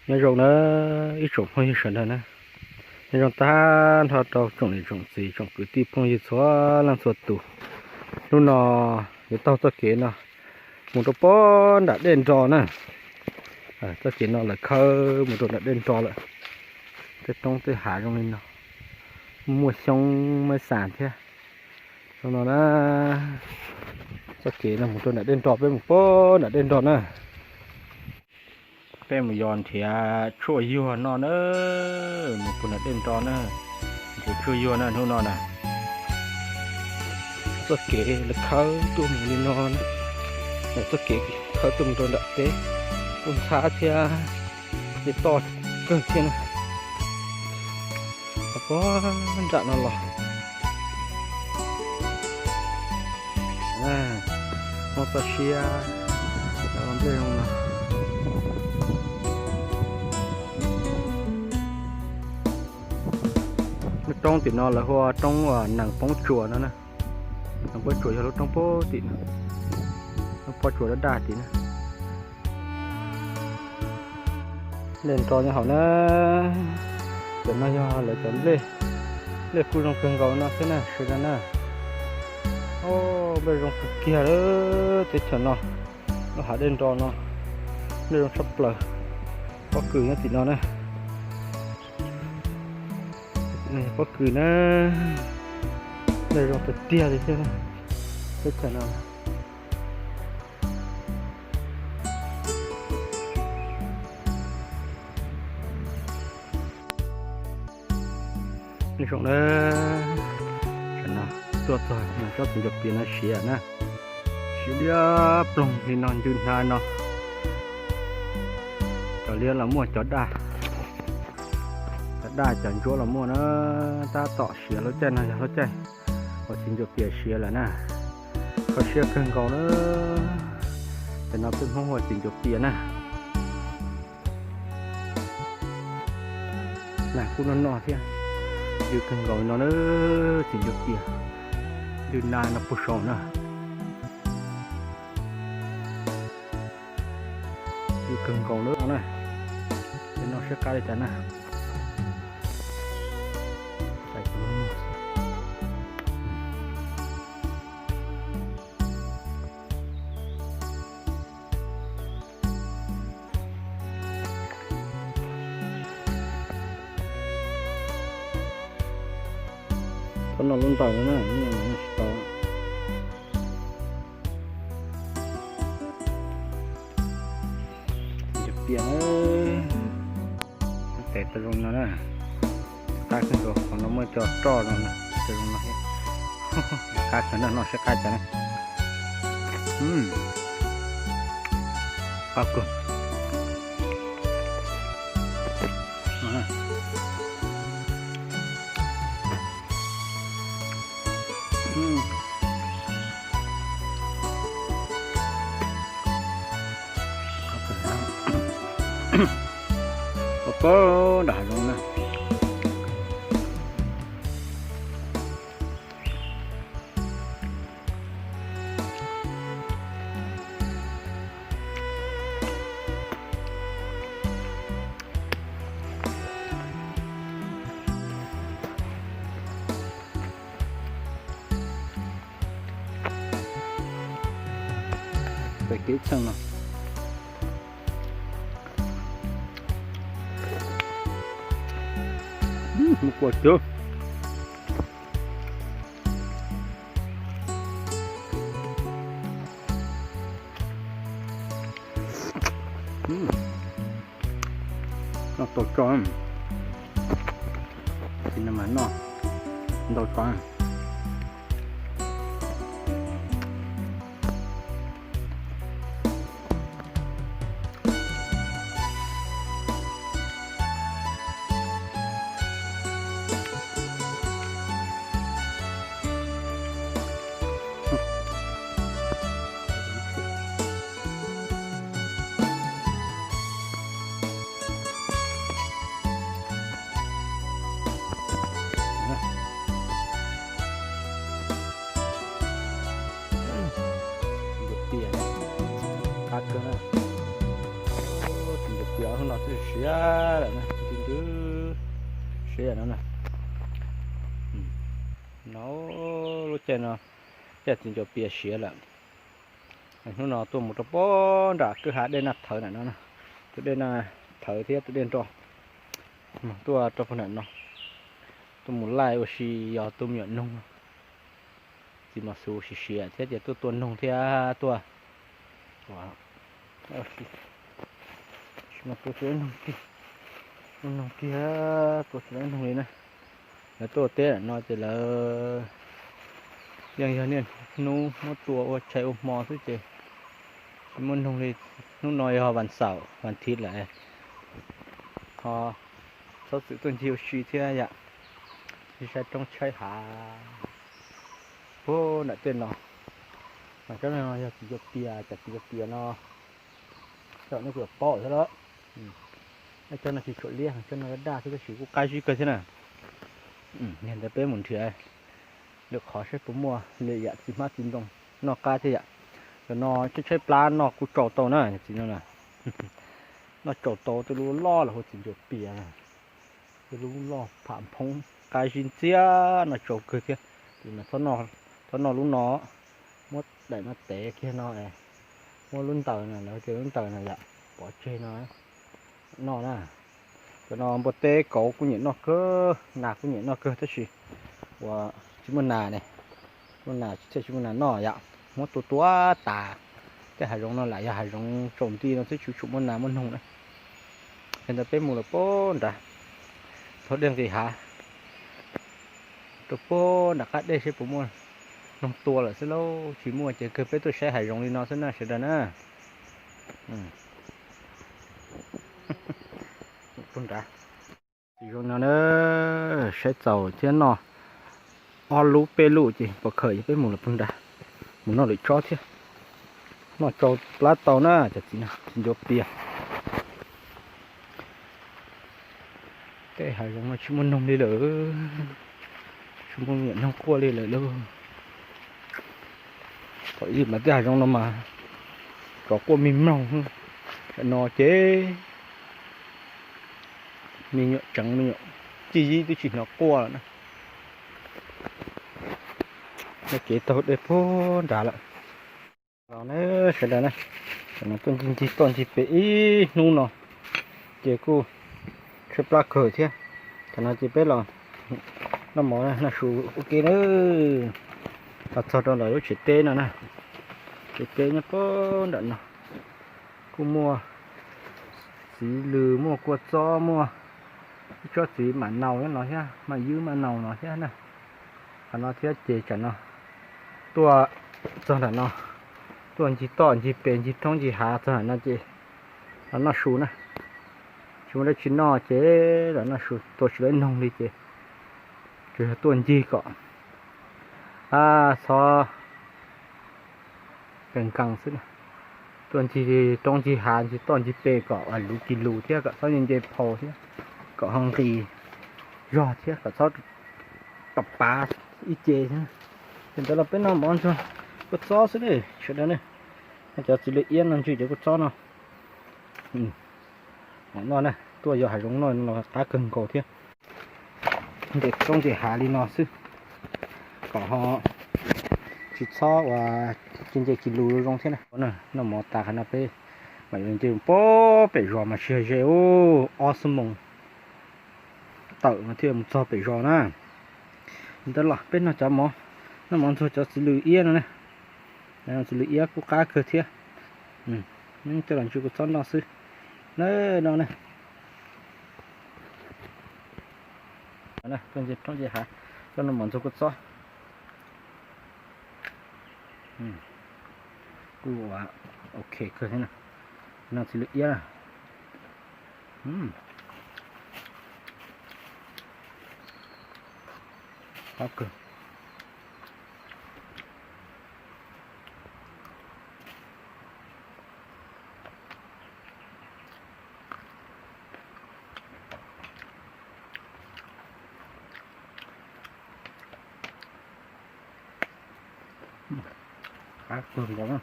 Nyob zoo na ib tsoom phooj ywg sawv daws na, nyob zoo tag nrho rau tsoom niam tsoom txiv tsoom kwv tij phooj ywg txhua leej txhua tus. Hnub no yuav taug txoj kev no mus rau pem nram dej nro na. Txoj kev no lawv khawb mus rau nram dej nro lawm. Tej roob tej hav zoo li no, muaj xyoob muaj xas thiab. Zoo no na, txoj kev no mus rau nram dej nro, peb mus pem nram dej nro na. Peb mus yos nrhiav tshuaj yuag no na, mus pem nram dej nro na, nrhiav tshuaj yuag na hnub no na. Txoj kev lawv khawb tuaj mus li no na, txoj kev khawb tuaj mus rau nram teb, tuaj ntxhab thiab, tej toj kawg thiab na. Pem nram no los, hmoob toj siab, nplej zoo no. Lub roob tim no lawv hu ua roob Nees Poob Tsuas no na. Nees Poob Tsuas yog lub roob pem tim no, lub pob tsuas daj daj tim na. Dej nro nyob hauv na. Cov no yog lawv cov nplej, nplej kuj zoo kawg nkaus no thiab na, sawv daws na. Nplej zoo kawg kiag lawm teb chaws no, lub hav dej nro no, nplej zoo tshaj plaws. Pob kws nyob tim no na. Pob kws na, nplej zoo tiag tiag li thiab teb chaws no. Nyob zoo na, tam no tuaj txog no tsob txiv ncuav pias no siav na, siav liab ploog li no ncw hnav no. Cov liab los muaj, cov daj, cov daj cov ntsuab los muaj na. Tab tom siav lub caij no yog lub caij uas txiv ncuav pias siav lawm na. Kho siab kawg nkaus na. Tam no peb Hmoob hu ua txiv ncuav pias na. Nas kuj noj noj thiab. Ncw kawg nkaus no na, txiv ncuav pias. Ncw nas no puag saud na. Ncw kawg nkaus na. Peb noj siab qab li cas na. Txhob noj lub ntaws no na, lub ntaws no tsis tau. Ncuav pias, tes tau zoo no na. Qab kawg nkaus, qhov no muaj cov roj no na, tau zoo no thiab. Qab kawg na, noj siab qab cas na. Qab kawg. Pab nram hav zoov na. Pem kev txheej no. Mus kua cub. Noj tau tso. Tiv no mas noj ntau tso. No twb siav lawm na, siav no na. No lub caij no, caij txiv ncuav pias siav lawm. Hnub no tuaj mus rau puag nram kwj ha dej Naj Thawv ntawm no, tus dej Naj Thawv thiab tus dej Nro, tuaj rau puag nram no, tuaj mus laij ua si yog tus me nyuam noog. Txiv mos xuv siav siav thiab ces tuaj tua noog thiab tuaj, tua tua noog kiag, tua tsis tau noog li na. Lawv tuaj teb ntawm no ces lawv yeej yog niaj hnub muab tua ua tshais ua hmo xwb ces tsis muaj noog li. Hnub no yog vas xaum vas thiv lawm, ho txhob txwm tuaj ncig ua si thiab yam, saib roob tshaib hav puag nram tej no. Mas cov no yog txiv ncuav pias, cov txiv ncuav pias no cov nej kuj yuav paub thiab lawm. Cov no tsis tshua liab, cov no daj daj thiab tab sis kuj qab zib kawg thiab na. Yog ntawd peb mus nrhiav lwm qhov saib puas muaj lwm yam txiv hmab txiv ntoo noj qab thiab yam. Cov no tshaib tshaib plab noj kuj tsau tau na, txiv no na. Noj tsau tau tej lub loj los hu txiv ncuav pias, tej lub loj pham phoob qab zib ntxiab noj tsau kawg thiab. Thaum noj lub no, muab daim no tev kiag no, muab lub ntaws no, lawv tias lub ntaws no yam pov tseg no noj na. Cov no npua teb kauv kuj nyiam noj kawg, nas kuj nyiam noj kawg tab sis uas tsis muaj nas ne, muaj nas thiaj tsis muaj nas noj yom. Muab tua tua tas. Tej hav zoov no lam yog hav zoov tsaus nti no xwb tsis tshua muaj nas muaj noog na. Yog ntawd peb mus lawm puag nrad, thaum dej nqis hav, rau puag nram qab dej seb puas muaj noog tua lawm xwb lauj. Tsis muaj ces kawg peb tuaj saib hav zoov li no xwb na sawv daws na. Puag nrad, zoo no na, saib txaus thiab noj ob lub peb lub ces pov khawm ces peb mus lawm puag nrad, mus noj lwm tsob thiab. Noj tsau plab tau na cov txiv no, txiv ncuav pias. Tej hav zoov no tsis muaj noog li lawm, tsis muaj me nyuam noog quaj li lawm lauj. Thaum ub mas tej hav zoov no mas tsov quaj me mloog, tam no ces me nyuam tseev me nyuam cig yib twb tsis hnov quaj lawm na. Noj kev taug dej puag nrad lawm. Los na sawv daws na, tam no tuaj ncig ncig toj ncig pem ib hnub no ces kuj tshaib plab kawg thiab. Tam no ces peb los noj mov noj su ua ke na. Los txog rau ntawm lub tsev teb no na, tsev teb nyob puag nram no, kuj muaj txiv lws, muaj kua txob, muaj ib tsob txiv mam naus no thiab, mam ywb mam naus no thiab na. Qhov no thiab ces tsam no tuaj txog nram no, tuaj ncig toj ncig pem ncig roob ncig hav txog nram no ces los noj su na. Tsis muaj dab tsi noj ces los noj su, tua tsis tau ib noog li ces tsuas yog tuaj ncig kom txhob nkees nkees xwb na. Tuaj ncig roob ncig hav ncig toj ncig pem kom luv kis lus thiab kom txhob nce nce phau thiab kom ho nqis zog thiab kom txhob tom pav ib ce thiab. Ces ntawd los peb noj mov ntxuag kua txob xwb ne sawv daws ne. Cov txiv lws iab no ntshe cov kua txob no mam noj na, tuaj yos hav zoov noj no qab kawg nkaus thiab. Nce roob nce hav li no xwb kom ho tsis txhob ua nce nce kis lus zoo thiab na. Noj mov tas qhov no peb mam yuav nce puag pem zos mas tsis yog ze ub, ob xuab moos tawm mas thiaj mus txog pem zos na. Ntawd los peb noj cov mov, noj mov ntxuag cov txiv lws iab no na. Txiv lws iab kuj qab kawg thiab. Coj los ntsuj kua txob noj xwb na, no na. Tuaj nce roob nce hav, coj noj mov ntxuag kua txob. Kuj ok kawg thiab na. Noj txiv lws iab na. Qab kawg. Qab kawg nkaus na.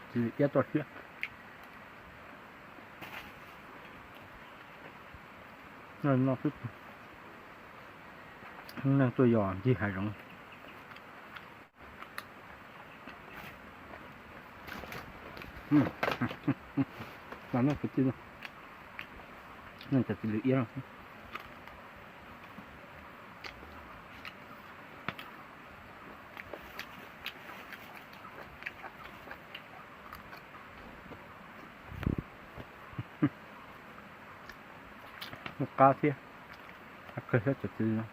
Txiv lws iab toj siab. Noj xwb, neeg tuaj yos ncig hav zoov. Los noj kwv tij, noj cov txiv lws iab no. Qab thiab, qab kawg thiab cov txiv no.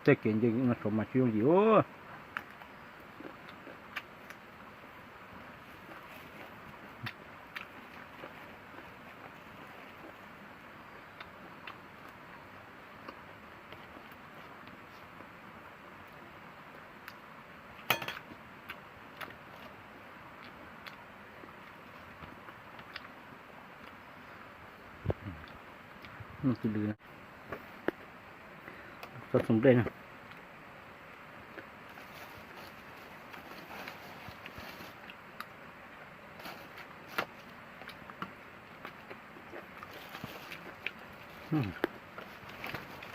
Tej kev nce no saum mas tsis yooj yim ua. Txhob txhoov nplej na.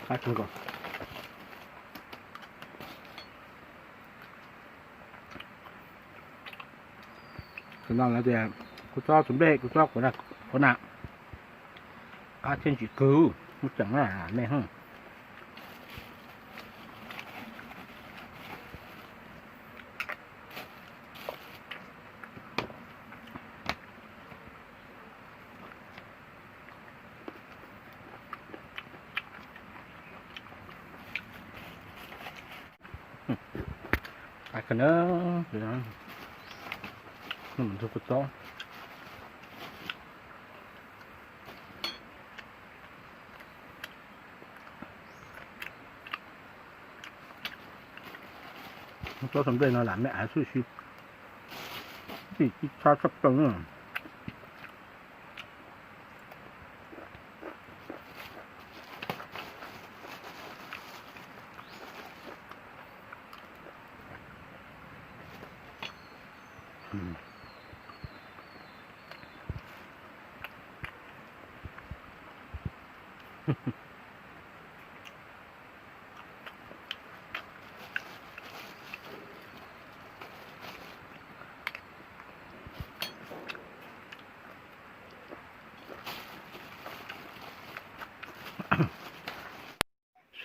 Qab kawg nkaus. Tus no lawv tias kuv txob txhoov nplej, kuv txob quav na, qab thiab ntsim kawg, muaj ceem na me hwj. Qab kawg na, ntug kuv txob. Txob txhoov nplej no lam me av xwb, tsis tshab tshaj plaws na.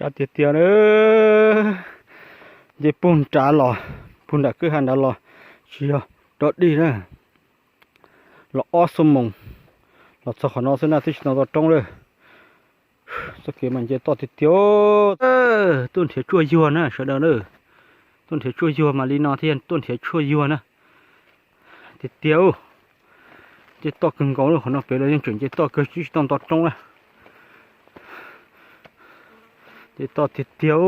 Sab tiag tiag na, nce puag nrad los, puag nram kwj ha nrad los, tsis yog dog dig na, los ob xuab moos los txog qhov no xwb na twb tsis tau nto roob lawm. Txoj kev mas nce toj tiag tiag. Tuaj nrhiav tsuaj yuag na sawv daws na, tuaj nrhiav tsuaj yuag mas li no thiaj tuaj nrhiav tsuaj yuag na. Tiag tiag, nce toj kawg nkaus, qhov no pem los yeej tseem nce toj kawg tsis tau nto roob na. Nce toj tiag tiag,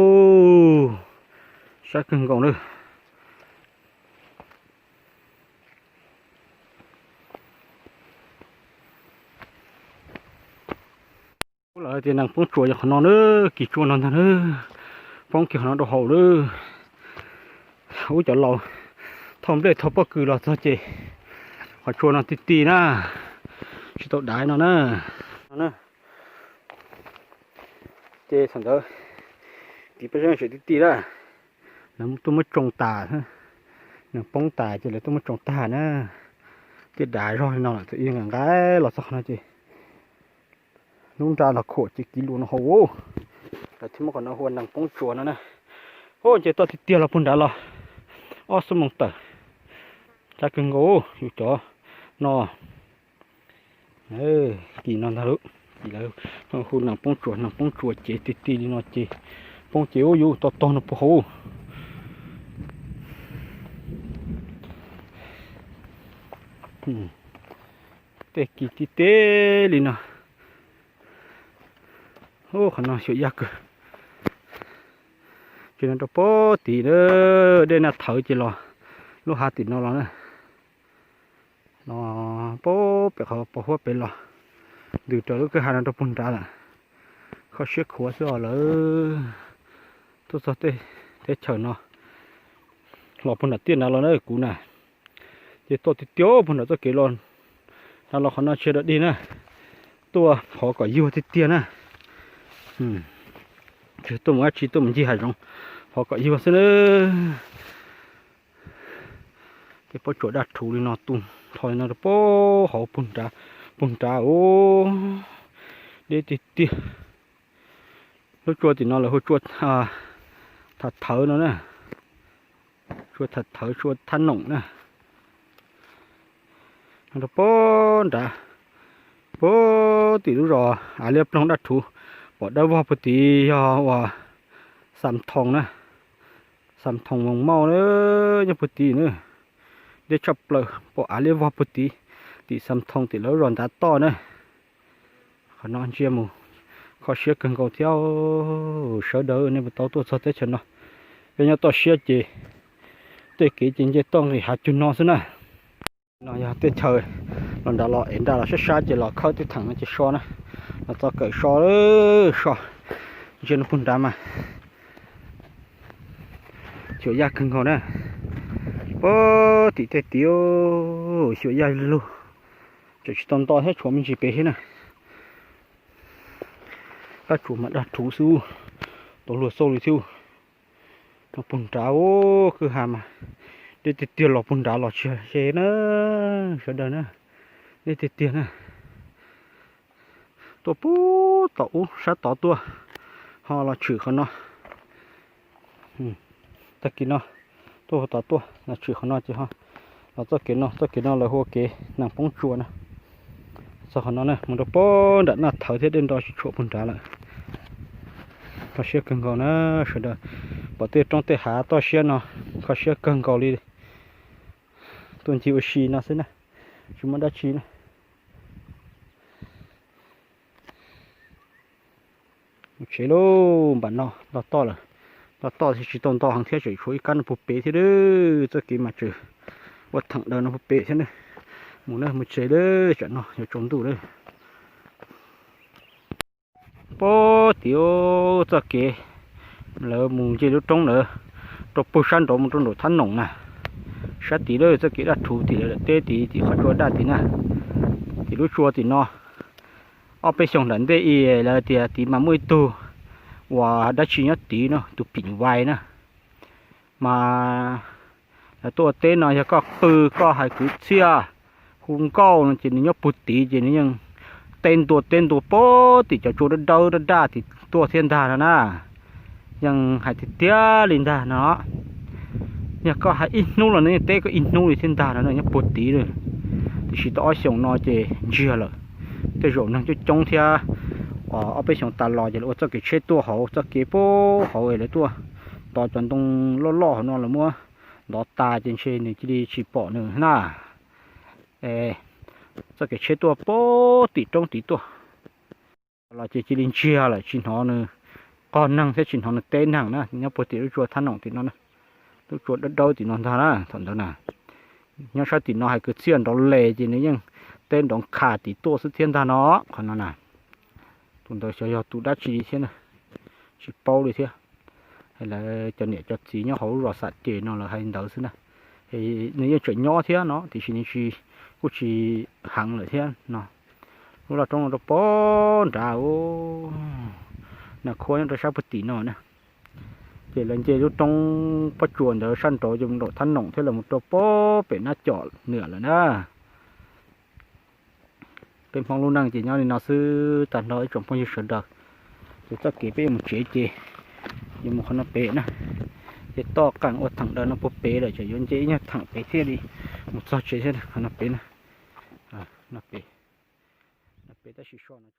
sab kawg nkaus na. Lawv tias nees poob tsuas yog qhov no na, kis tsuas no ntag na, poob kiag qhov no rau hauv lawm. Ub cov laus thauj nplej thauj pob kws los txog ces qhov tsua no ti ti na, tsis tau dav no na. Ces thaum ntawd kis peb saib tseem ti ti na, lawv tuaj muab tsoo tas, nees poob tas ces lawv tuaj muab tsoo tag na. Thiaj dav zog li no lawm, thaum ub nqa nqa los txog qhov no ces lub nra los khuam ces kis lus no hauv. Lawv thiaj muab qhov no hu ua nees poob tsuas no na. Ub, nce toj tiag tiag los puag nrad los ob xuab moos tawm. Sab kawg nkaus yus cov no. Kis no ntag lauj, kis lawv hu nees poob tsuas, nees poob tsuas ces ti ti li no ces poob ces ub yus toj tog no puag hauv. Tej kis tib teb li no. Ub, qhov no xyuam yaj kawg. Ces no rau pob tid na, dej nag thawv ces los lub hav tim no los na. No, pem qhov pos huab pem los, ntws raws lub kwj ha no rau puag nrad lawm. Kho siab khuav xwb os lawv. Tuaj txog tej teb chaws no los puag nram tiaj nrad los na kuv na, ces tuaj tiag tiag puag nram txoj kev los, nrad los qhov no tsis yog dog dig na, tuaj qhov kom yuag tiag tiag na. Tuaj mus dab tsi, tuaj mus ncig hav zoov, qhov kom yuag xwb na. Tej pob tsuas daj rhuv li no tu nrho li no rau pem hauv puag nrad, puag nrad ub, deb tiag tiag. Lub tsua tim no lawv hu tsua Tham Thawv no na, tsua Tham Thawv, tsua Thab Noom na. Rau pem nrad, pem tim lub zos Av Liab Ploog daj rhuv, pom dawb vog puag tid yog uas Xam Thoos na, Xam Thoos Moos Mauj na, nyob puag tid na. Deb tshaj plaws pom Av Liab Vog puag tid, tim Xam Thoos tim lawv lub zos ntav toj na. Qhov no ntsia mus kho siab kawg nkaus thiab. Sawv daws nej puas tau tuaj txog teb chaws no, peb nyob toj siab ces tej kev ces nce toj nqis hav cug no xwb na. No yog teb chaws los nrad los ev nrad los sab sab ces los khawb tej theem no ces so na, los txog kawm so, so, ntsia no puag nrad mas xyuas yaj kawg nkaus na. Puag tim tej tid xyuas yaj lug, tseem tsis tau nto thiab tshuav me ntsis pem thiab na. Kab tsuas mas daj rhuv xwb, tau luag xauj li thiab. No puag nrad kwj ha mas deb tiag tiag los puag nrad los tsis ze na, sawv daws na, deb tiag tiag na. Tuaj puag tom ub sab tod tuaj, ho los tshwm qhov no. Tag kis no tuaj puag tom tuaj los tshwm qhov no ces ho los txoj kev no, txoj kev no lawv hu ua kev Nees Poob Tsua na. Txog qhov no na mus rau pem nram Naj Thawv thiab dej nro tsis tshuam puag nrad lawm. Kho siab kawg nkaus na sawv daws, pom tej roob tej hav toj siab no, kho siab kawg nkaus li. Tuaj ncig ua si no xwb na, tsis muaj dab tsi na. Mus tsev lauj, npam no nto toj lawm, nto toj tsis tau nto heev thiab, tseem tshuav ib kab no puag pem thiab. Txoj kev mas tseem ua theem daws no puag pem thiab ne. Mus na, mus tsev lawm, tsam no yuav tsaus ntuj lawm. Puag tim txoj kev lawv mus nce lub roob lawm, rau puag sab nraud mus rau nraum Thab Noom na. Sab tid lawm txoj kev daj rhuv tim lawv daim teb tid, tim qhov tsua daj tid na. Tim lub tsua tim no, ob peb xyoos nram ntej i lawv tias tid mas muaj ib tug uas dab tsi nyob tid no, tus Phim Vais na. Mas lawv tuaj ua teb no yog koj qw koj hais kwv txhiaj hu nkauj no ces nws nyob puag tid ces nws yeej teb ntua teb ntua puag tim cov tsua dawb dawb daj daj tim tuaj thiab ntag no na. Yeej hais tiag tiag li ntag no. Yog koj hais ib hnub los nws yeej teb koj ib hnub li thiab ntag no, nyob puag tid lawm. Tiam sis tau ob xyoos no ces ntsiag lawm. Tej zaum neeg coob coob thiab, ob peb xyoos tas los ces lawv ua txoj kev tsheb tuaj hauv, txoj kev puag hauv es lawv tuaj ntov cov ntoo loj loj hauv no lawv muab ntov tas ces ntshe nws cia li tsis pom nws na. Txoj kev tsheb tuaj puag tim roob tid tuaj los ces cia li ntsiag lawm, tsis hnov nws qog neeg thiab tsis hnov nws teb neeg na. Nyob puag tim lub tsua Thab Noom tim no, lub tsua dawb dawb tim no ntag na. Thaum ntawd na, nyob sab tim no hais kwv txhiaj nrov les ces nws yeej teb nrov khas tim tuaj xwb thiab ntag no. Qhov no na, tus ntawd xyov yog tus dab tsi thiab na, tsis paub li thiab. Lawv cov niam cov txiv nyob hauv lub zos Xam Ces no lawv hais ntawd xwb na. Nws yeej tseem nyob thiab no tiam sis nws tsis, kuj tsis heev lawm thiab no. Lub loj roob no rau puag nrad, Nas Khuab nyob rau sab puag tim no na. Ces lawv nce lub roob pob tsuas ntawd sab nraud ces mus nraum Thab Noom thiab lawv mus rau puag pem Nab Cov Nwam lawm na. Peb Hmoob lub neej ces nyob li no xwb tag nrho ib tsoom phooj ywg sawv daws. Ces txoj kev peb yuav mus tsev ces yuav mus qhov no pem na. Ces toj qees ua theem daws no puag pem lawm, tseem yuav nce ib nyuag theem pem thiaj li mus txog tsev thiab. Qhov no pem na, no pem, no pem tab sis so no